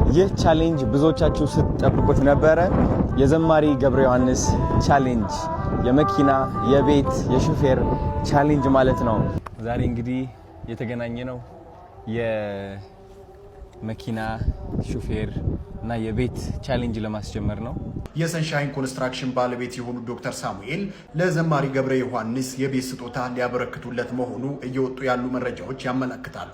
ይህ challenge ብዙዎቻችሁ ስትጠብቁት ነበረ። የዘማሪ ገብረ ዮሐንስ challenge፣ የመኪና፣ የቤት፣ የሹፌር challenge ማለት ነው። ዛሬ እንግዲህ የተገናኘነው የመኪና፣ ሹፌር እና የቤት challenge ለማስጀመር ነው። የሰንሻይን ኮንስትራክሽን ባለቤት የሆኑት ዶክተር ሳሙኤል ለዘማሪ ገብረ ዮሐንስ የቤት ስጦታ ሊያበረክቱለት መሆኑ እየወጡ ያሉ መረጃዎች ያመለክታሉ።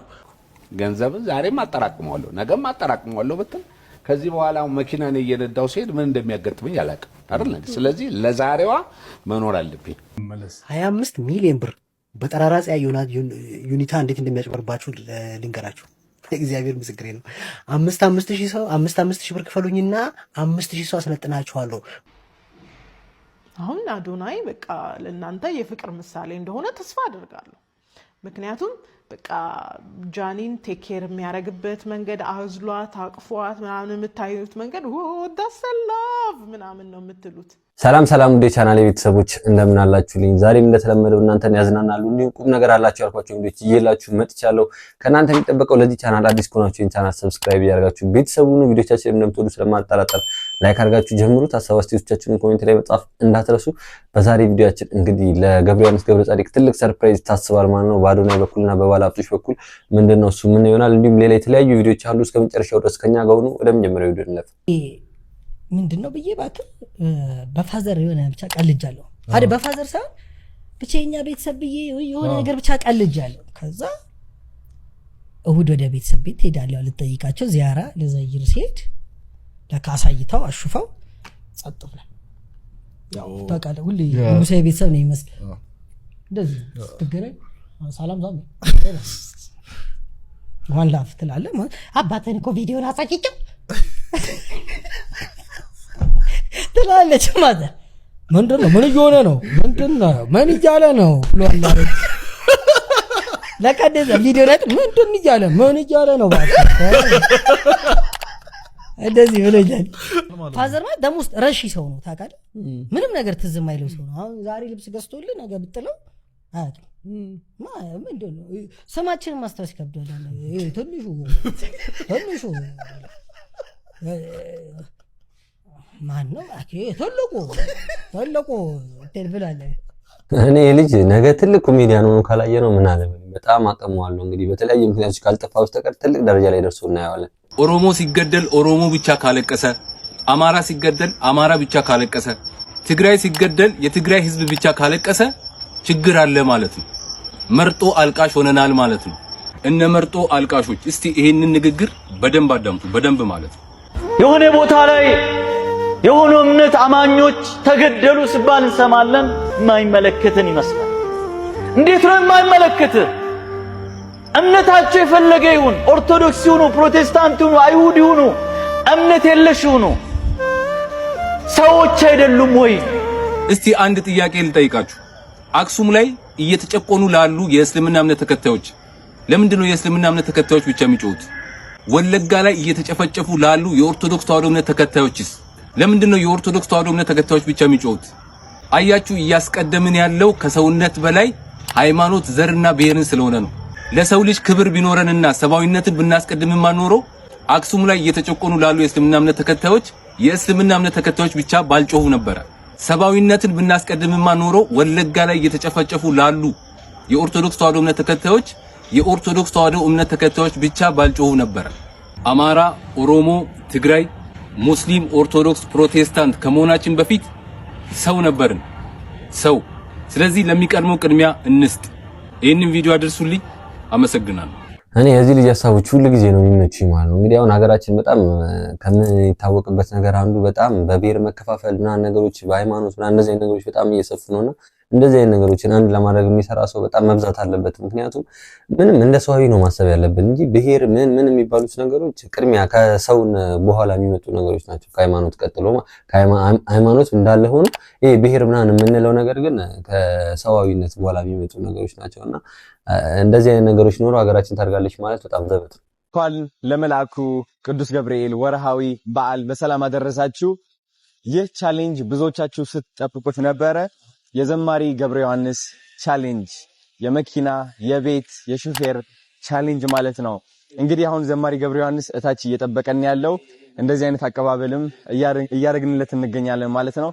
ገንዘብን ዛሬም አጠራቅመዋለሁ ነገም አጠራቅመዋለሁ ብትል ከዚህ በኋላ መኪና እኔ እየነዳው ሲሄድ ምን እንደሚያጋጥመኝ አላውቅም አይደል? ስለዚህ ለዛሬዋ መኖር አለብኝ። 25 ሚሊዮን ብር በጠራራ ፀሐይ ዩኒታ እንዴት እንደሚያጭበርባችሁ ልንገራችሁ። እግዚአብሔር ምስክሬ ነው። 5 5 ሺህ ሰው፣ 5 5 ሺህ ብር ክፈሉኝና 5,000 ሰው አስለጥናችኋለሁ። አሁን አዶናይ በቃ ለእናንተ የፍቅር ምሳሌ እንደሆነ ተስፋ አደርጋለሁ። ምክንያቱም በቃ ጃኒን take care የሚያደርግበት መንገድ፣ አዝሏት አቅፏት ምናምን የምታዩት መንገድ that's love ምናምን ነው የምትሉት። ሰላም ሰላም፣ ውድ የቻናሌ ቤተሰቦች፣ እንደምን አላችሁልኝ? ዛሬም እንደተለመደው እናንተን ያዝናናሉ እንዲሁም ቁም ነገር አላቸው ያልኳቸው ቪዲዮዎች ይዤላችሁ መጥቻለሁ። ከእናንተ የሚጠበቀው ለዚህ ቻናል አዲስ ከሆናችሁ ይህን ቻናል subscribe እያደረጋችሁ ቤተሰብ ሁኑ። ቪዲዮቻችን እንደምትወዱ ስለማልጠራጠር like አድርጋችሁ ጀምሩት። ሀሳብ አስተያየቶቻችሁን comment ላይ መጻፍ እንዳትረሱ። በዛሬ ቪዲዮአችን እንግዲህ ለገብረ ዮሐንስ ገብረ ጻዲቅ ትልቅ surprise ታስቧል ማለት ነው። በአዶናይ በኩልና በባለሀብቶች በኩል ምንድነው እሱ፣ ምን ይሆናል? እንዲሁም ሌላ የተለያዩ ቪዲዮዎች አሉ። እስከ መጨረሻው ድረስ ከኛ ጋር ሁኑ። ወደ መጀመሪያው ቪዲዮ እንለፍ። ምንድን ነው ብዬ እባክህ በ father የሆነ ብቻ ቀልጃለሁ። አይደል፣ በ father ሳይሆን ብቻ የኛ ቤተሰብ ብዬ የሆነ ነገር ብቻ ቀልጃለሁ። ከዛ እሁድ ወደ ቤተሰብ ቤት ትሄዳለሁ ልጠይቃቸው፣ ዚያራ ልዘይር ሲሄድ ለካ አሳይተው አሹፈው ጸጥ ብሏል። ታውቃለህ፣ ሁሌ ንጉሳዊ ቤተሰብ ነው ይመስል እንደዚህ ስትገናኝ ሰላም ዛም one love ትላለህ። አባትህን እኮ ቪዲዮን አሳይቼው ትላለች mother። ምንድን ነው? ምን እየሆነ ነው? ምንድን ነው? ምን እያለ ነው ብሏል አለች። ለካ እንደዛ ቪዲዮ ላይ ምንድን እያለ፣ ምን እያለ ነው እባክህ እንደዚህ ብሎኛል። Father ማለት ደግሞ ውስጥ ረሺ ሰው ነው ታውቃለህ። ምንም ነገር ትዝ የማይለው ሰው ነው። አሁን ዛሬ ልብስ ገዝቶልህ ነገ ብጥለው አያውቅም። ምንድን ነው፣ ስማችንን ማስታወስ ይከብዳል። ይሄ ትንሹ ትንሹ ማን ነው? ትልቁ ትልቁ ብሏል። እኔ ልጅ ነገ ትልቅ ኮሜዲያን ሆኖ ካላየ ነው ምን አለ፣ በጣም አቅሙ አለው። እንግዲህ በተለያዩ ምክንያቶች ካልጠፋ በስተቀር ትልቅ ደረጃ ላይ ደርሶ እናየዋለን። ኦሮሞ ሲገደል ኦሮሞ ብቻ ካለቀሰ፣ አማራ ሲገደል አማራ ብቻ ካለቀሰ፣ ትግራይ ሲገደል የትግራይ ህዝብ ብቻ ካለቀሰ ችግር አለ ማለት ነው። መርጦ አልቃሽ ሆነናል ማለት ነው። እነ መርጦ አልቃሾች እስቲ ይሄንን ንግግር በደንብ አዳምጡ፣ በደንብ ማለት ነው። የሆነ ቦታ ላይ የሆኑ እምነት አማኞች ተገደሉ ሲባል እንሰማለን። የማይመለከትን ይመስላል። እንዴት ነው የማይመለከት? እምነታቸው የፈለገ ይሁን፣ ኦርቶዶክስ ይሁኑ፣ ፕሮቴስታንት ይሁኑ፣ አይሁድ ይሁኑ፣ እምነት የለሽ ይሁኑ፣ ሰዎች አይደሉም ወይ? እስቲ አንድ ጥያቄ ልጠይቃችሁ። አክሱም ላይ እየተጨቆኑ ላሉ የእስልምና እምነት ተከታዮች ለምንድን ነው የእስልምና እምነት ተከታዮች ብቻ የሚጮሁት? ወለጋ ላይ እየተጨፈጨፉ ላሉ የኦርቶዶክስ ተዋሕዶ እምነት ተከታዮችስ ለምንድን ነው የኦርቶዶክስ ተዋሕዶ እምነት ተከታዮች ብቻ የሚጮሁት? አያችሁ፣ እያስቀደምን ያለው ከሰውነት በላይ ሃይማኖት፣ ዘርና ብሔርን ስለሆነ ነው። ለሰው ልጅ ክብር ቢኖረንና ሰብአዊነትን ብናስቀድምማ ኖሮ አክሱም ላይ እየተጨቆኑ ላሉ የእስልምና እምነት ተከታዮች የእስልምና እምነት ተከታዮች ብቻ ባልጮሁ ነበረ። ሰብአዊነትን ብናስቀድምማ ኖሮ ወለጋ ላይ እየተጨፈጨፉ ላሉ የኦርቶዶክስ ተዋሕዶ እምነት ተከታዮች የኦርቶዶክስ ተዋሕዶ እምነት ተከታዮች ብቻ ባልጮሁ ነበረ። አማራ፣ ኦሮሞ፣ ትግራይ፣ ሙስሊም፣ ኦርቶዶክስ፣ ፕሮቴስታንት ከመሆናችን በፊት ሰው ነበርን፣ ሰው። ስለዚህ ለሚቀድመው ቅድሚያ እንስጥ። ይህንን ቪዲዮ አድርሱልኝ። አመሰግናለሁ። እኔ የዚህ ልጅ ሀሳቦች ሁሉ ጊዜ ነው የሚመቹኝ ማለት ነው። እንግዲህ አሁን ሀገራችን በጣም ከምንታወቅበት ነገር አንዱ በጣም በብሔር መከፋፈል ምናምን ነገሮች፣ በሃይማኖት ምናምን እንደዚህ አይነት ነገሮች በጣም እየሰፉ ነውና እንደዚህ አይነት ነገሮችን አንድ ለማድረግ የሚሰራ ሰው በጣም መብዛት አለበት። ምክንያቱም ምንም እንደ ሰዋዊ ነው ማሰብ ያለብን እንጂ ብሔር ምን ምን የሚባሉት ነገሮች ቅድሚያ ከሰውን በኋላ የሚመጡ ነገሮች ናቸው። ከሃይማኖት ቀጥሎ ሃይማኖት እንዳለ ሆኖ ይሄ ብሔር ምናምን የምንለው ነገር ግን ከሰዋዊነት በኋላ የሚመጡ ነገሮች ናቸውና እንደዚህ አይነት ነገሮች ኖሮ ሀገራችን ታድጋለች ማለት በጣም ዘበት ነው። እንኳን ለመልአኩ ቅዱስ ገብርኤል ወርሃዊ በዓል በሰላም አደረሳችሁ። ይህ challenge ብዙዎቻችሁ ስትጠብቁት ነበረ። የዘማሪ ገብረ ዮሐንስ challenge፣ የመኪና፣ የቤት፣ የሹፌር challenge ማለት ነው። እንግዲህ አሁን ዘማሪ ገብረ ዮሐንስ እታች እየጠበቀን ያለው እንደዚህ አይነት አቀባበልም እያደረግንለት እንገኛለን ማለት ነው።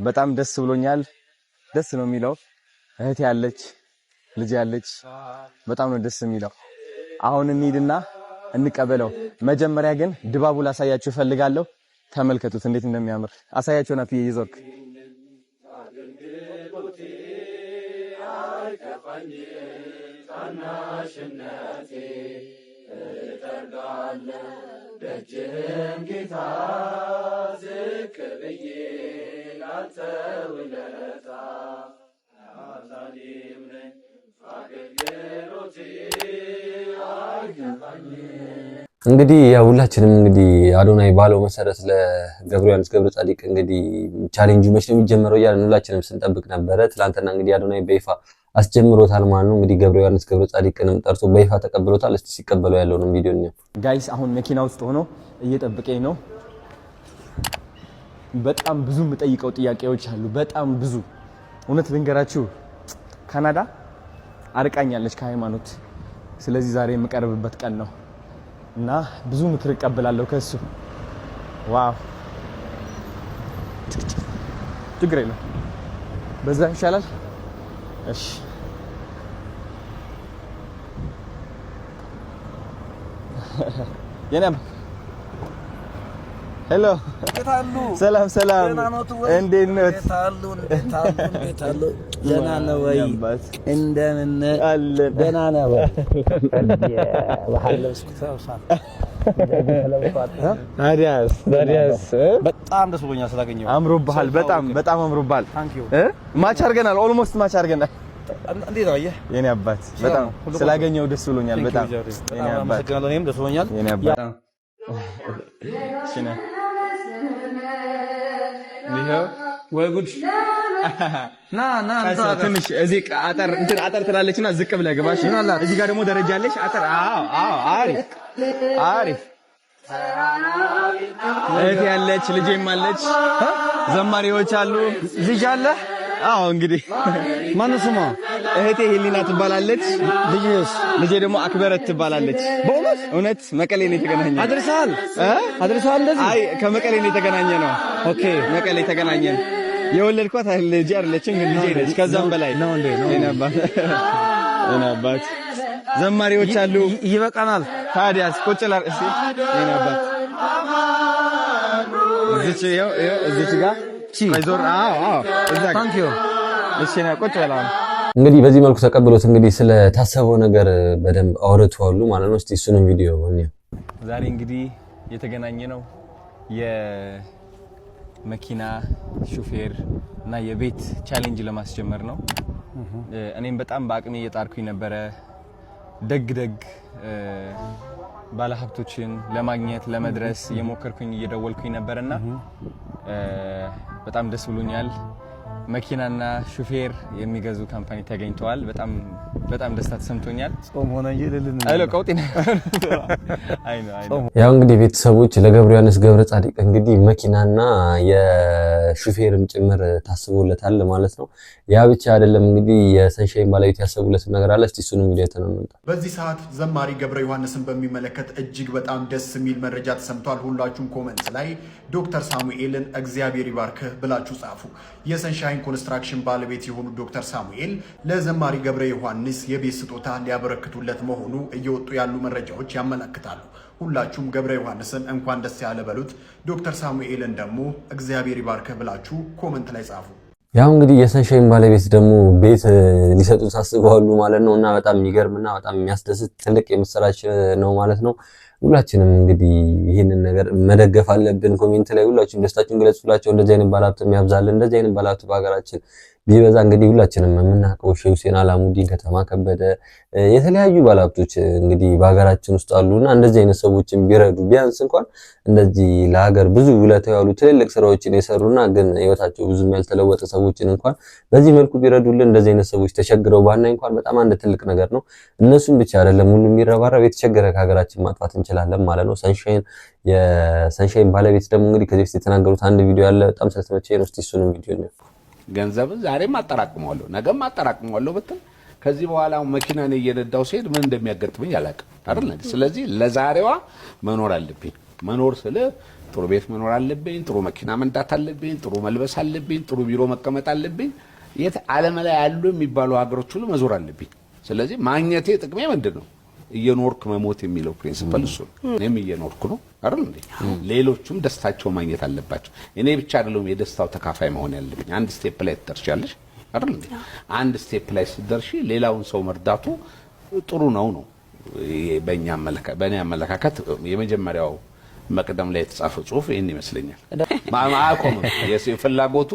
በጣም ደስ ብሎኛል። ደስ ነው የሚለው። እህቴ ያለች፣ ልጅ ያለች፣ በጣም ነው ደስ የሚለው። አሁን እንሂድና እንቀበለው። መጀመሪያ ግን ድባቡ ላሳያችሁ እፈልጋለሁ። ተመልከቱት እንዴት እንደሚያምር አሳያቸው። ናትዬ ይዞርክ። እንግዲህ ያው ሁላችንም እንግዲህ አዶናይ ባለው መሰረት ለገብረ ዮሐንስ ገብረ ጻዲቅ እንግዲህ ቻሌንጁ መች ነው የሚጀመረው እያልን ሁላችንም ስንጠብቅ ነበረ። ትላንትና እንግዲህ አዶናይ በይፋ አስጀምሮታል ማለት ነው። እንግዲህ ገብረ ዮሐንስ ገብረ ጻዲቅንም ጠርቶ በይፋ ተቀብሎታል። እስቲ ሲቀበለው ያለውን ቪዲዮ ነው። Guys፣ አሁን መኪና ውስጥ ሆኖ እየጠበቀኝ ነው። በጣም ብዙ የምጠይቀው ጥያቄዎች አሉ። በጣም ብዙ። እውነት ልንገራችሁ፣ ካናዳ አርቃኛለች ከሃይማኖት። ስለዚህ ዛሬ የምቀርብበት ቀን ነው እና ብዙ ምክር እቀበላለሁ ከሱ። Wow፣ ችግር የለም፣ በዛ ይሻላል። እሺ፣ የኔ hello፣ ሰላም ሰላም፣ እንዴት ነህ? ደህና ነህ ወይ? እንደምን አለን? ደህና ነህ ወይ? ታዲያስ ታዲያስ፣ በጣም ደስ ብሎኛል ስላገኘሁህ። አምሮብሃል። በጣም በጣም አምሮብሃል። Match አድርገናል። Almost match አድርገናል። እንዴት አየህ? የኔ አባት፣ በጣም ስላገኘሁ ደስ ብሎኛል። በጣም የኔ አባት፣ አመሰግናለሁ። እኔም ደስ ብሎኛል። የኔ አባት። እሺ ነህ። ይኸው ወይ ጉድ! ና ና። ትንሽ እዚህ አጠር እንትን አጠር ትላለችና ዝቅ ብለህ ግባሽ። እዚህ ጋር ደግሞ ደረጃ አለሽ። አጠር። አዎ አዎ፣ አሪፍ አሪፍ። እህቴ ያለች፣ ልጄም አለች፣ ዘማሪዎች አሉ። ልጅ አለ? አዎ፣ እንግዲህ። ማነው ስሟ? እህቴ ሄሊና ትባላለች። ልጅስ? ልጄ ደግሞ አክበረት ትባላለች። በእውነት? እውነት፣ መቀሌ ነው የተገናኘነው። አድርሰሃል? አድርሰሃል እንደዚህ? አይ፣ ከመቀሌ ነው የተገናኘነው። Okay። መቀሌ ተገናኘን። የወለድኳት ልጄ አይደለችም፣ ግን ልጄ ነች። ከዛም በላይ ነው እንዴ? ነው። የኔ አባት፣ የኔ አባት፣ ዘማሪዎች አሉ። ይበቃናል። ታዲያስ፣ ቁጭ ላር እስቲ የኔ አባት። እዚች ይኸው ይኸው እዚች ጋር ዞር። አዎ አዎ፣ እዛ ጋር። Thank you። እሺ፣ ና ቁጭ በል አሁን። እንግዲህ በዚህ መልኩ ተቀብሎት እንግዲህ ስለታሰበው ነገር በደንብ አውርተዋሉ ማለት ነው። እስቲ እሱንም ቪዲዮ እንየው። ዛሬ እንግዲህ የተገናኘነው የመኪና፣ ሹፌር እና የቤት challenge ለማስጀመር ነው። እኔም በጣም በአቅሜ እየጣርኩኝ ነበረ ደግ ደግ ባለሀብቶችን ለማግኘት፣ ለመድረስ እየሞከርኩኝ፣ እየደወልኩኝ ነበርና በጣም ደስ ብሎኛል። መኪናና ሹፌር የሚገዙ company ተገኝተዋል። በጣም በጣም ደስታ ተሰምቶኛል። ጾም ሆነ እንጂ እልል እንል። አይ ቀውጢ ነው። አይ ነው፣ አይ ነው። ያው እንግዲህ ቤተሰቦች፣ ለገብረ ዮሐንስ ገብረ ጻዲቅ እንግዲህ መኪናና የሹፌርም ጭምር ታስቦለታል ማለት ነው። ያ ብቻ አይደለም፣ እንግዲህ የሰንሻይን ባለቤት ያሰቡለትም ነገር አለ። እስቲ እሱንም ቪዲዮ አይተን እንምጣ። በዚህ ሰዓት ዘማሪ ገብረ ዮሐንስን በሚመለከት እጅግ በጣም ደስ የሚል መረጃ ተሰምቷል። ሁላችሁም comment ላይ ዶክተር ሳሙኤልን እግዚአብሔር ይባርክህ ብላችሁ ጻፉ። የሰንሻይን ኮንስትራክሽን ባለቤት የሆኑ ዶክተር ሳሙኤል ለዘማሪ ገብረ ዮሐንስ የቤት ስጦታ ሊያበረክቱለት መሆኑ እየወጡ ያሉ መረጃዎች ያመለክታሉ። ሁላችሁም ገብረ ዮሐንስን እንኳን ደስ ያለህ በሉት። ዶክተር ሳሙኤልን ደግሞ እግዚአብሔር ይባርክህ ብላችሁ comment ላይ ጻፉ። ያው እንግዲህ የሰንሻይን ባለቤት ደግሞ ቤት ሊሰጡት አስበዋሉ ማለት ነው። እና በጣም የሚገርምና በጣም የሚያስደስት ትልቅ የምስራች ነው ማለት ነው። ሁላችንም እንግዲህ ይህንን ነገር መደገፍ አለብን። Comment ላይ ሁላችሁም ደስታችሁን ግለጹላቸው። እንደዚህ አይነት ባለሀብት የሚያብዛልን፣ እንደዚህ አይነት ባለሀብት በሀገራችን ቢበዛ። እንግዲህ ሁላችንም የምናውቀው ሼህ ሁሴን አላሙዲን፣ ከተማ ከበደ፣ የተለያዩ ባለሀብቶች እንግዲህ በሀገራችን ውስጥ አሉና እንደዚህ አይነት ሰዎችን ቢረዱ፣ ቢያንስ እንኳን እንደዚህ ለሀገር ብዙ ውለታ ያሉ፣ ትልልቅ ስራዎችን የሰሩና ግን ህይወታቸው ብዙም ያልተለወጠ ሰዎችን እንኳን በዚህ መልኩ ቢረዱልን፣ እንደዚህ አይነት ሰዎች ተቸግረው ባናይ እንኳን በጣም አንድ ትልቅ ነገር ነው። እነሱም ብቻ አይደለም፣ ሁሉም የሚረባረብ የተቸገረ ከሀገራችን ማጥፋት እንችላለን ማለት ነው። የሰንሻይን ባለቤት ደግሞ እንግዲህ ከዚህ በፊት የተናገሩት አንድ ቪዲዮ ያለ በጣም ስለተመቸኝ ነው። እስቲ እሱንም ቪዲዮ ነው። ገንዘብን ዛሬም አጠራቅመዋለሁ፣ ነገም አጠራቅመዋለሁ ብትል ከዚህ በኋላ መኪና እኔ እየነዳው ሲሄድ ምን እንደሚያጋጥመኝ አላውቅም አይደል? ስለዚህ ለዛሬዋ መኖር አለብኝ። መኖር ስለ ጥሩ ቤት መኖር አለብኝ፣ ጥሩ መኪና መንዳት አለብኝ፣ ጥሩ መልበስ አለብኝ፣ ጥሩ ቢሮ መቀመጥ አለብኝ። የት ዓለም ላይ ያሉ የሚባሉ ሀገሮች ሁሉ መዞር አለብኝ። ስለዚህ ማግኘቴ ጥቅሜ ምንድን ነው? እየኖርክ መሞት የሚለው principle እሱ ነው። እኔም እየኖርኩ ነው አይደል እንዴ? ሌሎቹም ደስታቸው ማግኘት አለባቸው። እኔ ብቻ አይደለሁም የደስታው ተካፋይ መሆን ያለብኝ። አንድ step ላይ ትደርሻለሽ አይደል እንዴ? አንድ step ላይ ስትደርሺ ሌላውን ሰው መርዳቱ ጥሩ ነው ነው በእኔ አመለካከት። የመጀመሪያው መቅደም ላይ የተጻፈ ጽሁፍ ይህን ይመስለኛል። አያቆምም፣ ፍላጎቱ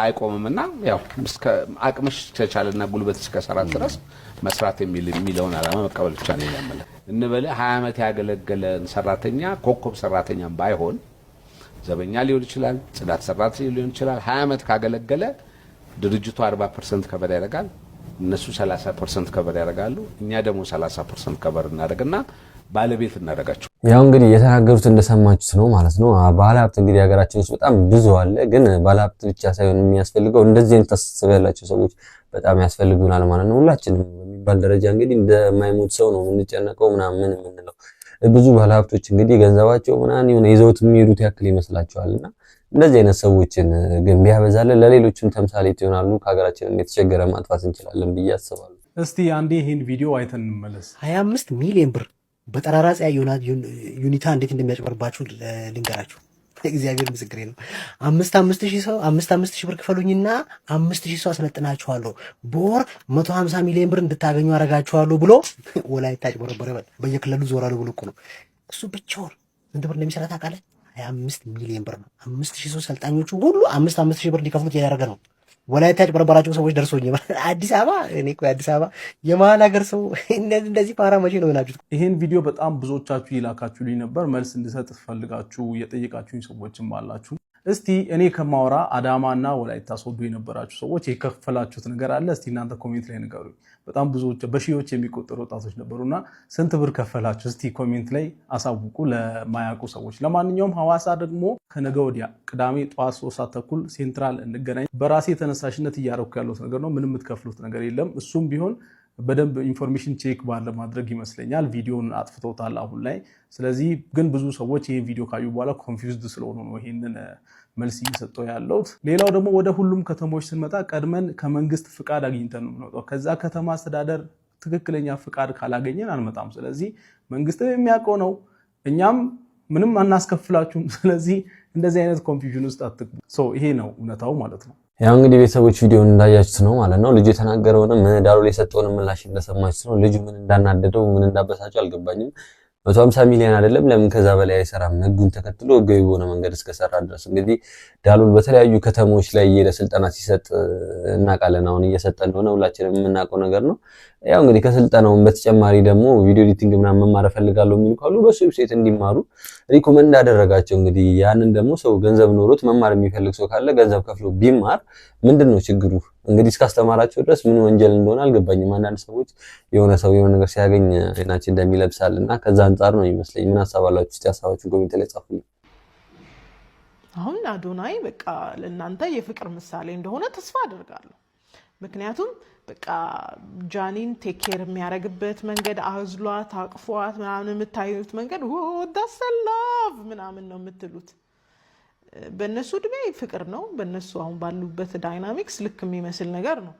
አይቆምም እና ያው እስከ አቅምሽ እስከቻለና ጉልበት እስከሰራ ድረስ መስራት የሚለውን ዓላማ መቀበል ብቻ ነው ያመለ እንበለ 20 ዓመት ያገለገለን ሰራተኛ ኮከብ ሰራተኛም ባይሆን ዘበኛ ሊሆን ይችላል፣ ጽዳት ሰራተኛ ሊሆን ይችላል። 20 ዓመት ካገለገለ ድርጅቱ 40% cover ያደርጋል፣ እነሱ 30% cover ያደርጋሉ። እኛ ደግሞ 30% cover እናደርግና ባለቤት እናደርጋቸው። ያው እንግዲህ የተናገሩት እንደሰማችሁት ነው ማለት ነው። ባለሀብት እንግዲህ ሀገራችን ውስጥ በጣም ብዙ አለ። ግን ባለሀብት ብቻ ሳይሆን የሚያስፈልገው እንደዚህ አይነት አስተሳሰብ ያላቸው ሰዎች በጣም ያስፈልጉናል ማለት ነው። ሁላችንም በሚባል ደረጃ እንግዲህ እንደማይሞት ሰው ነው የምንጨነቀው ምናምን የምንለው። ብዙ ባለሀብቶች እንግዲህ ገንዘባቸው ምናምን የሆነ ይዘውት የሚሄዱት ያክል ይመስላቸዋል እና እንደዚህ አይነት ሰዎችን ግን ቢያበዛልን ለሌሎችም ተምሳሌት ይሆናሉ። ከሀገራችንም የተቸገረ ማጥፋት እንችላለን ብዬ አስባለሁ። እስቲ አንዴ ይህን ቪዲዮ አይተን እንመለስ። 25 ሚሊዮን ብር በጠራራ ፀሐይ ዩኒታ እንዴት እንደሚያጭበርባችሁ ልንገራችሁ። እግዚአብሔር ምስክሬ ነው። አምስት አምስት ሺህ ሰው 5 5 ሺህ ብር ክፈሉኝና 5,000 ሰው አሰለጥናችኋለሁ፣ በወር 150 ሚሊዮን ብር እንድታገኙ አረጋችኋለሁ ብሎ ወላይታ አጭበረበረ። በየክልሉ ዞራለሁ ብሎ እኮ ነው። እሱ ብቻውን ስንት ብር እንደሚሰራ ታውቃለህ? 25 ሚሊዮን ብር ነው። 5,000 ሰው ሰልጣኞቹ ሁሉ 5 5 ሺህ ብር እንዲከፍሉት እያደረገ ነው። ወላይታ ያጭበረበራቸው ሰዎች ደርሶኝ አዲስ አበባ፣ እኔ እኮ የአዲስ አበባ የመሀል ሀገር ሰው እንደዚህ ፋራ መቼ ነው የሆናችሁት? ይህን ቪዲዮ በጣም ብዙዎቻችሁ ይላካችሁልኝ ነበር። መልስ እንድሰጥ ፈልጋችሁ የጠየቃችሁኝ ሰዎችም አላችሁ። እስቲ እኔ ከማወራ አዳማ እና ወላይታ ሶዶ የነበራችሁ ሰዎች የከፈላችሁት ነገር አለ? እስቲ እናንተ comment ላይ ንገሩኝ። በጣም ብዙዎች በሺዎች የሚቆጠሩ ወጣቶች ነበሩና ስንት ብር ከፈላችሁ? እስቲ comment ላይ አሳውቁ ለማያውቁ ሰዎች። ለማንኛውም ሐዋሳ ደግሞ ከነገ ወዲያ ቅዳሜ ጠዋት 3 ሰዓት ተኩል ሴንትራል እንገናኝ። በራሴ ተነሳሽነት እያደረኩ ያለሁት ነገር ነው። ምንም የምትከፍሉት ነገር የለም። እሱም ቢሆን በደንብ information check ባለማድረግ ይመስለኛል ቪዲዮን አጥፍተውታል አሁን ላይ። ስለዚህ ግን ብዙ ሰዎች ይህን ቪዲዮ ካዩ በኋላ confused ስለሆኑ ነው ይህንን መልስ እየሰጠው ያለሁት። ሌላው ደግሞ ወደ ሁሉም ከተሞች ስንመጣ ቀድመን ከመንግስት ፍቃድ አግኝተን ነው የምንወጣው። ከዛ ከተማ አስተዳደር ትክክለኛ ፍቃድ ካላገኘን አንመጣም። ስለዚህ መንግስትም የሚያውቀው ነው፣ እኛም ምንም አናስከፍላችሁም። ስለዚህ እንደዚህ አይነት confusion ውስጥ አትግቡ። So ይሄ ነው እውነታው ማለት ነው። ያው እንግዲህ ቤተሰቦች ቪዲዮን እንዳያችሁት ነው ማለት ነው። ልጁ የተናገረውንም ዳሩ ላይ የሰጠውንም ምላሽ እንደሰማችሁት ነው። ልጁ ምን እንዳናደደው ምን እንዳበሳጨው አልገባኝም። 150 ሚሊዮን አይደለም፣ ለምን ከዛ በላይ አይሰራም? ህጉን ተከትሎ ህጋዊ በሆነ መንገድ እስከሰራ ድረስ። እንግዲህ ዳሉል በተለያዩ ከተሞች ላይ እየሄደ ስልጠና ሲሰጥ እናውቃለን። አሁን እየሰጠ እንደሆነ ሁላችንም የምናውቀው ነገር ነው። ያው እንግዲህ ከስልጠናውም በተጨማሪ ደግሞ video editing ምናምን መማር እፈልጋለሁ የሚሉ ካሉ በሱ website እንዲማሩ recommend አደረጋቸው። እንግዲህ ያንን ደግሞ ሰው ገንዘብ ኖሮት መማር የሚፈልግ ሰው ካለ ገንዘብ ከፍሎ ቢማር ምንድን ነው ችግሩ? እንግዲህ እስካስተማራቸው ድረስ ምን ወንጀል እንደሆነ አልገባኝም። አንዳንድ ሰዎች የሆነ ሰው የሆነ ነገር ሲያገኝ አይናችን እንደሚለብሳል እና ከዛ አንጻር ነው ይመስለኝ። ምን ሀሳብ አላችሁ? እስቲ ሀሳባችሁን comment ላይ ጻፉልኝ። አሁን አዶናይ በቃ ለእናንተ የፍቅር ምሳሌ እንደሆነ ተስፋ አደርጋለሁ። ምክንያቱም በቃ ጃኒን take care የሚያደርግበት መንገድ፣ አዝሏት አቅፏት ምናምን የምታዩት መንገድ that's love ምናምን ነው የምትሉት። በእነሱ እድሜ ፍቅር ነው። በእነሱ አሁን ባሉበት dynamics ልክ የሚመስል ነገር ነው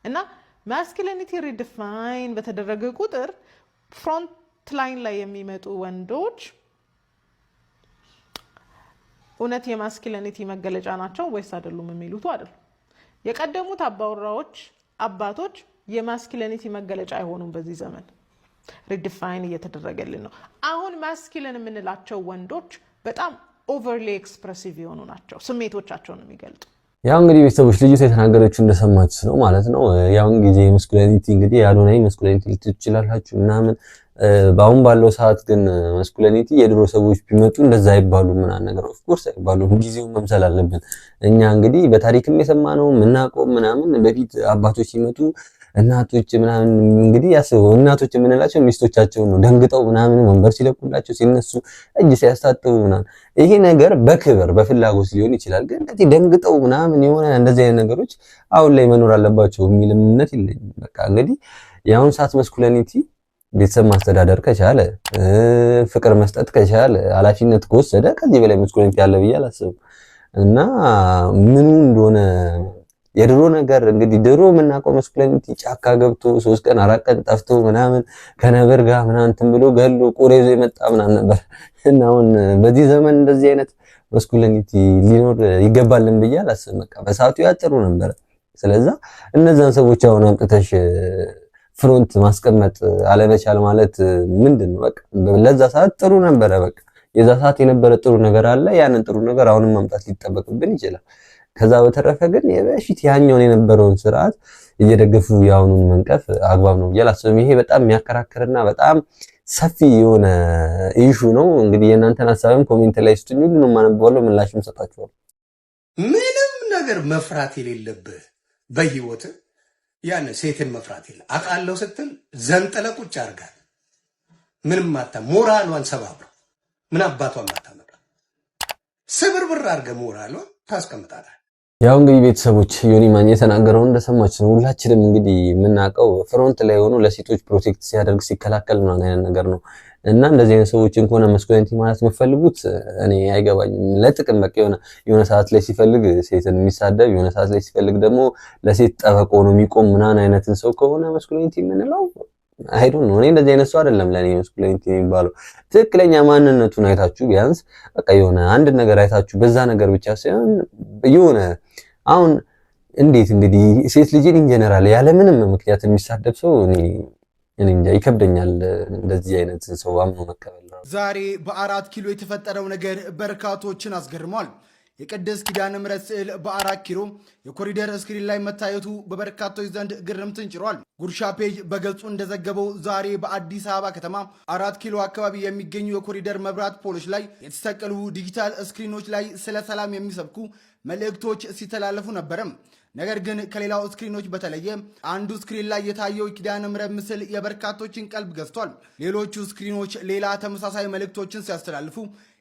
እና masculinity redefine በተደረገ ቁጥር front line ላይ የሚመጡ ወንዶች እውነት የ masculinity መገለጫ ናቸው ወይስ አይደሉም የሚሉት አይደሉም። የቀደሙት አባወራዎች፣ አባቶች የ masculinity መገለጫ አይሆኑም። በዚህ ዘመን redefine እየተደረገልን ነው። አሁን masculine የምንላቸው ወንዶች በጣም overly expressive የሆኑ ናቸው፣ ስሜቶቻቸውን የሚገልጡ። ያው እንግዲህ ቤተሰቦች ልጅቷ የተናገረችው እንደሰማችሁት ነው ማለት ነው። ያው እንግዲህ masculinity እንግዲህ የአዶናይ masculinity ልትሉ ትችላላችሁ ምናምን። በአሁን ባለው ሰዓት ግን masculinity የድሮ ሰዎች ቢመጡ እንደዛ አይባሉ ምናምን ነገር of course አይባሉም። ጊዜውን መምሰል አለብን። እኛ እንግዲህ በታሪክም የሰማነው የምናውቀው ምናምን በፊት አባቶች ሲመጡ እናቶች ምናምን እንግዲህ ያስበው፣ እናቶች የምንላቸው ሚስቶቻቸውን ነው። ደንግጠው ምናምን ወንበር ሲለቁላቸው፣ ሲነሱ፣ እጅ ሲያስታጥቡ ምናምን፣ ይሄ ነገር በክብር በፍላጎት ሊሆን ይችላል። ግን እንደዚህ ደንግጠው ምናምን የሆነ እንደዚህ አይነት ነገሮች አሁን ላይ መኖር አለባቸው የሚል እምነት የለኝም። በቃ እንግዲህ የአሁን ሰዓት masculinity ቤተሰብ ማስተዳደር ከቻለ፣ ፍቅር መስጠት ከቻለ፣ ኃላፊነት ከወሰደ ከዚህ በላይ masculinity አለ ብዬ አላስብም። እና ምኑ እንደሆነ የድሮ ነገር፣ እንግዲህ ድሮ የምናውቀው masculinity ጫካ ገብቶ 3 ቀን 4 ቀን ጠፍቶ ምናምን ከነብር ጋር ምናምን እንትን ብሎ ገሎ ቆሬ ይዞ የመጣ ምናምን ነበር። እና አሁን በዚህ ዘመን እንደዚህ አይነት masculinity ሊኖር ይገባልን ብዬ አላስብም። በቃ በሰዓቱ ያጥሩ ነበር። ስለዛ እነዛን ሰዎች አሁን አምጥተሽ front ማስቀመጥ አለመቻል ማለት ምንድን ነው? በቃ ለዛ ሰዓት ጥሩ ነበረ። በቃ የዛ ሰዓት የነበረ ጥሩ ነገር አለ። ያንን ጥሩ ነገር አሁንም ማምጣት ሊጠበቅብን ይችላል። ከዛ በተረፈ ግን የበፊት ያኛውን የነበረውን ስርዓት እየደገፉ የአሁኑን መንቀፍ አግባብ ነው ብዬ አላስብም። ይሄ በጣም የሚያከራክርና በጣም ሰፊ የሆነ issue ነው። እንግዲህ የእናንተን ሀሳብም comment ላይ ስጡኝ። ሁሉንም አነበዋለሁ፣ ምላሽም ሰጣችኋለሁ። ምንም ነገር መፍራት የሌለብህ በህይወት ያን ሴትን መፍራት የለ። አውቃለሁ ስትል ዘንጥለ ቁጭ አድርጋት። ምንም ማታ ሞራሏን ሰባብረው ምን አባቷን ማታመጣ ስብርብር አድርገህ ሞራሏን ታስቀምጣታል። ያው እንግዲህ ቤተሰቦች፣ ዮኒ ማኛ የተናገረውን እንደሰማችሁ ነው። ሁላችንም እንግዲህ የምናውቀው front ላይ ሆኖ ለሴቶች protect ሲያደርግ፣ ሲከላከል ምናምን አይነት ነገር ነው። እና እንደዚህ አይነት ሰዎችን ከሆነ masculinity ማለት የምፈልጉት እኔ አይገባኝም። ለጥቅም በቃ የሆነ የሆነ ሰዓት ላይ ሲፈልግ ሴትን የሚሳደብ፣ የሆነ ሰዓት ላይ ሲፈልግ ደግሞ ለሴት ጠበቅ ሆኖ የሚቆም ምናምን አይነትን ሰው ከሆነ masculinity የምንለው I don't know። እኔ እንደዚህ አይነት ሰው አይደለም ለእኔ masculinity የሚባለው። ትክክለኛ ማንነቱን አይታችሁ ቢያንስ በቃ የሆነ አንድ ነገር አይታችሁ በዛ ነገር ብቻ ሳይሆን የሆነ አሁን እንዴት እንግዲህ ሴት ልጅን in general ያለምንም ምክንያት የሚሳደብ ሰው እኔ እንጃ፣ ይከብደኛል እንደዚህ አይነት ሰው አምኖ መቀበል። ዛሬ በአራት ኪሎ የተፈጠረው ነገር በርካቶችን አስገርሟል። የቅድስት ኪዳነ ምሕረት ስዕል በአራት ኪሎ የኮሪደር screen ላይ መታየቱ በበርካቶች ዘንድ ግርምትን ጭሯል። ጉርሻ page በገጹ እንደዘገበው ዛሬ በአዲስ አበባ ከተማ አራት ኪሎ አካባቢ የሚገኙ የኮሪደር መብራት ፖሎች ላይ የተሰቀሉ digital screen ኦች ላይ ስለ ሰላም የሚሰብኩ መልእክቶች ሲተላለፉ ነበረም። ነገር ግን ከሌላው screen ኦች በተለየ አንዱ screen ላይ የታየው የኪዳነ ምሕረት ምስል የበርካቶችን ቀልብ ገዝቷል። ሌሎቹ screen ኦች ሌላ ተመሳሳይ መልእክቶችን ሲያስተላልፉ፣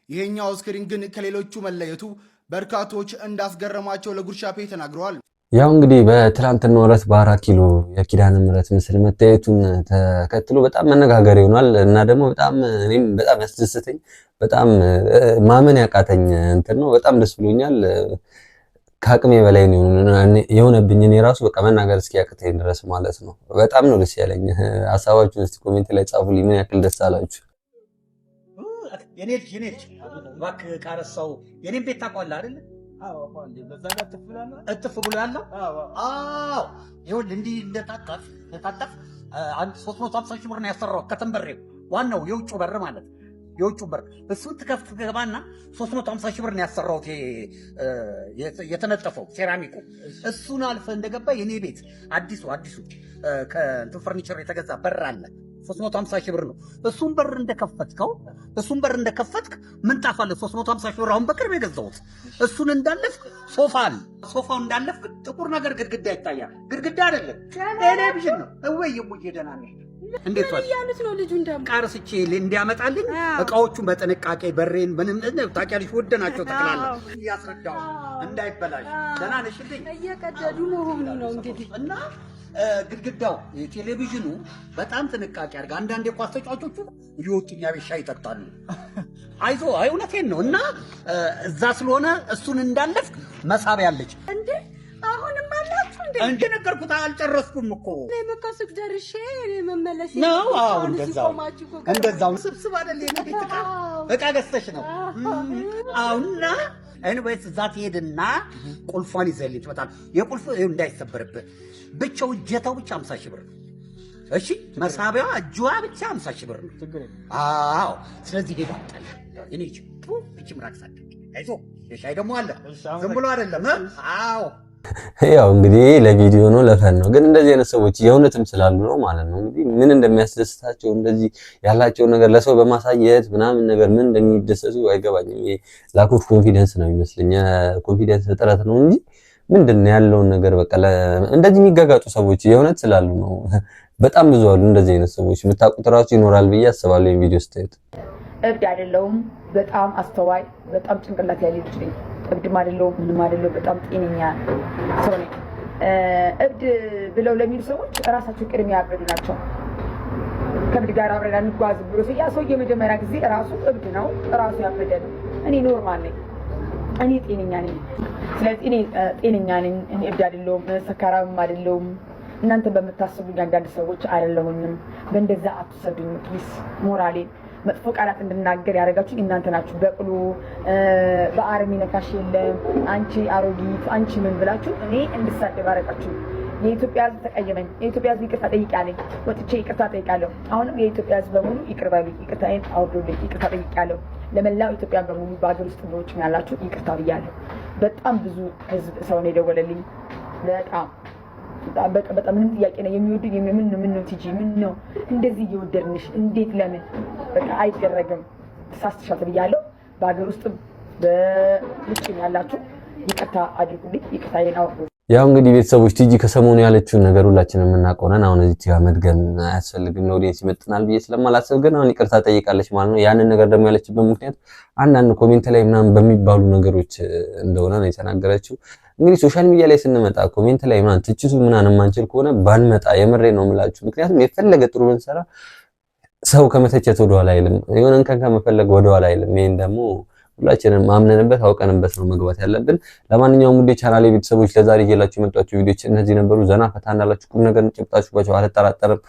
ይሄኛው screen ግን ከሌሎቹ መለየቱ በርካቶች እንዳስገረማቸው ለጉርሻ page ተናግረዋል። ያው እንግዲህ በትላንትናው ዕለት በአራት ኪሎ የኪዳነ ምሕረት ምስል መታየቱን ተከትሎ በጣም መነጋገር ይሆናል እና ደግሞ በጣም እኔም በጣም ያስደሰተኝ፣ በጣም ማመን ያቃተኝ እንትን ነው። በጣም ደስ ብሎኛል። ከአቅሜ በላይ ነው የሆነብኝ። እኔ ራሱ በቃ መናገር እስኪያቅተኝ ድረስ ማለት ነው። በጣም ነው ደስ ያለኝ። ሀሳባችሁን እስቲ comment ላይ ጻፉልኝ፣ ምን ያክል ደስ አላችሁ? የኔ ልጅ፣ የኔ ልጅ፣ እባክህ ዕቃ ረሳሁ። የኔን ቤት ታውቀዋለህ አይደል? እጥፍ ብሎ ያለው። አዎ፣ ይኸውልህ እንዲህ እንደታጠፍ እንደታጠፍ አንድ 350,000 ብር ነው ያሰራው ከተንበሬው፣ ዋናው የውጭ በር ማለት፣ የውጭ በር እሱን ትከፍት ትገባና 350,000 ብር ነው ያሰራሁት። የተነጠፈው ሴራሚኩ እሱን አልፈ እንደገባ የኔ ቤት አዲሱ ከእንትን ፈርኒቸር የተገዛ በር አለ። 350,000 ብር ነው። እሱን በር እንደከፈትክ ምንጣፍ አለ፣ 350,000 ብር፣ አሁን በቅርብ የገዛሁት። እሱን እንዳለፍክ ሶፋ አለ። ሶፋው እንዳለፍክ ጥቁር ነገር ግድግዳ ይታያል። ግድግዳ አይደለም፣ ቴሌቪዥን ነው። እወይ እሙዬ፣ ደህና ነሽ? እንዴት ዋልሽ? እያሉት ነው ልጁ እንደሞ ዕቃ ረስቼ እንዲያመጣልኝ እቃዎቹን በጥንቃቄ በሬን ምንም ታውቂያለሽ፣ ውድ ናቸው። ጠቅላላ እያስረዳሁ እንዳይበላሽ። ደህና ነሽልኝ? እየቀደዱ መሆኑ ነው እንግዲህ። እና ግድግዳው የቴሌቪዥኑ በጣም ጥንቃቄ አድርገህ። አንዳንድ የኳስ ተጫዋቾቹ እየወጡ እኛ ቤት ሻይ ይጠጣሉ። አይዞህ፣ አይ እውነቴን ነው። እና እዛ ስለሆነ እሱን እንዳለፍክ መሳቢያ አለች። እንዴ፣ አሁንም አላችሁ እንዴ? እንደነገርኩት አልጨረስኩም እኮ። እኔም እኮ ሱቅ ደርሼ እኔ መመለስ ነው። አዎ። አሁን እዚህ እንደዛው ቆማችሁ እኮ እንደዛው ስብስብ አይደል የኔ ቤት እቃ ገዝተሽ ነው። አዎ። እና anyways እዛ ትሄድና ቁልፏን ይዘህልኝ ትመጣለህ። የቁልፍ እንዳይሰበርብህ ብቻው እጀታው ብቻ 50,000 ብር ነው። እሺ፣ መሳቢያዋ እጇ ብቻ 50,000 ብር ነው። አዎ፣ ስለዚህ ሄዶ አምጣልኝ። እኔ እቺ ምራቅ ሳት አይዞህ፣ የሻይ ደግሞ አለ፣ ዝም ብሎ አይደለም እ? አዎ። ያው እንግዲህ ለቪዲዮ ነው፣ ለ fun ነው። ግን እንደዚህ አይነት ሰዎች የእውነትም ስላሉ ነው ማለት ነው። እንግዲህ ምን እንደሚያስደስታቸው፣ እንደዚህ ያላቸውን ነገር ለሰው በማሳየት ምናምን ነገር ምን እንደሚደሰቱ አይገባኝም። ይሄ lack of confidence ነው የሚመስለኝ፣ confidence እጥረት ነው እንጂ ምንድን ነው ያለውን ነገር በቃ እንደዚህ የሚጋጋጡ ሰዎች የእውነት ስላሉ ነው። በጣም ብዙ አሉ እንደዚህ አይነት ሰዎች፣ የምታውቁት ራሱ ይኖራል ብዬ አስባለሁ። ይሄን ቪዲዮ ስታዩት እብድ አይደለሁም። በጣም አስተዋይ፣ በጣም ጭንቅላት ያለ ልጅ ነኝ። እብድም አይደለሁም፣ ምንም አይደለሁም። በጣም ጤነኛ ሰው ነኝ። እብድ ብለው ለሚሉ ሰዎች እራሳቸው ቅድሚያ ያበዱ ናቸው። ከእብድ ጋር አብረን አንጓዝም ብሎ ያ ሰው የመጀመሪያ ጊዜ ራሱ እብድ ነው፣ ራሱ ያበደ ነው። እኔ normal ነኝ። እኔ ጤነኛ ነኝ። ስለዚህ እኔ ጤነኛ ነኝ። እኔ እብድ አይደለሁም፣ ሰካራምም አይደለሁም። እናንተ በምታስቡኝ አንዳንድ ሰዎች አይደለሁኝም። በእንደዛ አትውሰዱኝ please። ሞራሌን መጥፎ ቃላት እንድናገር ያደረጋችሁ እናንተ ናችሁ። በቅሎ በአርሚ ነካሽ የለም፣ አንቺ አሮጊት፣ አንቺ ምን ብላችሁ እኔ እንድሳደብ አደረጋችሁ። የኢትዮጵያ ሕዝብ ተቀየመኝ። የኢትዮጵያ ሕዝብ ይቅርታ ጠይቄያለሁ። ወጥቼ ይቅርታ ጠይቃለሁ። አሁንም የኢትዮጵያ ሕዝብ በሙሉ ይቅር በሉኝ፣ ይቅርታዬን አውርዱልኝ፣ ይቅርታ ጠይቄያለሁ። ለመላው ኢትዮጵያ በሙሉ በሀገር ውስጥ በውጭ ያላችሁ ይቅርታ ብያለሁ። በጣም ብዙ ሕዝብ ሰው ነው የደወለልኝ። በጣም በጣም በጣም ምንም ጥያቄ ነው የሚወዱኝ። ምን ነው ቲጂ፣ ምን ነው እንደዚህ እየወደድንሽ እንዴት ለምን በቃ አይደረግም፣ ተሳስተሻል ተብያለሁ። በሀገር ውስጥም በውጭም ያላችሁ ይቅርታ አድርጉልኝ፣ ይቅርታዬን አውርዱ። ያው እንግዲህ ቤተሰቦች ቲጂ ከሰሞኑ ያለችውን ነገር ሁላችንም የምናውቀው ነን። አሁን እዚህ ጋር መድገም አያስፈልግም፣ ለ audience ይመጥናል ብዬ ስለማላስብ፣ ግን አሁን ይቅርታ ጠይቃለች ማለት ነው። ያንን ነገር ደግሞ ያለችበት ምክንያት አንዳንድ comment ላይ ምናምን በሚባሉ ነገሮች እንደሆነ ነው የተናገረችው። እንግዲህ social media ላይ ስንመጣ comment ላይ ምናምን ትችቱ ምናምን የማንችል ከሆነ ባንመጣ፣ የምሬ ነው የምላችሁ። ምክንያቱም የፈለገ ጥሩ ብንሰራ ሰው ከመተቸት ወደኋላ አይልም፣ የሆነ እንከን ከመፈለግ ወደኋላ አይልም። ይሄን ደግሞ ሁላችንም አምነንበት አውቀንበት ነው መግባት ያለብን። ለማንኛውም ውድ ቻናሌ ቤተሰቦች ለዛሬ ይዤላችሁ የመጣኋቸው ቪዲዮዎች እነዚህ ነበሩ። ዘና ፈታ እንዳላችሁ፣ ቁም ነገር ጨብጣችሁባቸው አልጠራጠርም።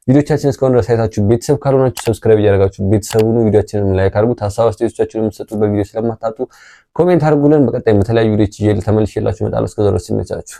ቪዲዮቻችን እስካሁን ድረስ አይታችሁ ቤተሰብ ካልሆናችሁ subscribe እያደረጋችሁ ቤተሰብ ሁኑ። ቪዲዮችንን like አድርጉት። ሀሳብ አስተያየቶቻችሁን የምትሰጡበት ቪዲዮ ስለማታጡ comment አድርጉልን። በቀጣይ በተለያዩ ቪዲዮች ይዤ ተመልሼላችሁ እመጣለሁ። እስከዚያው ድረስ ይመቻችሁ።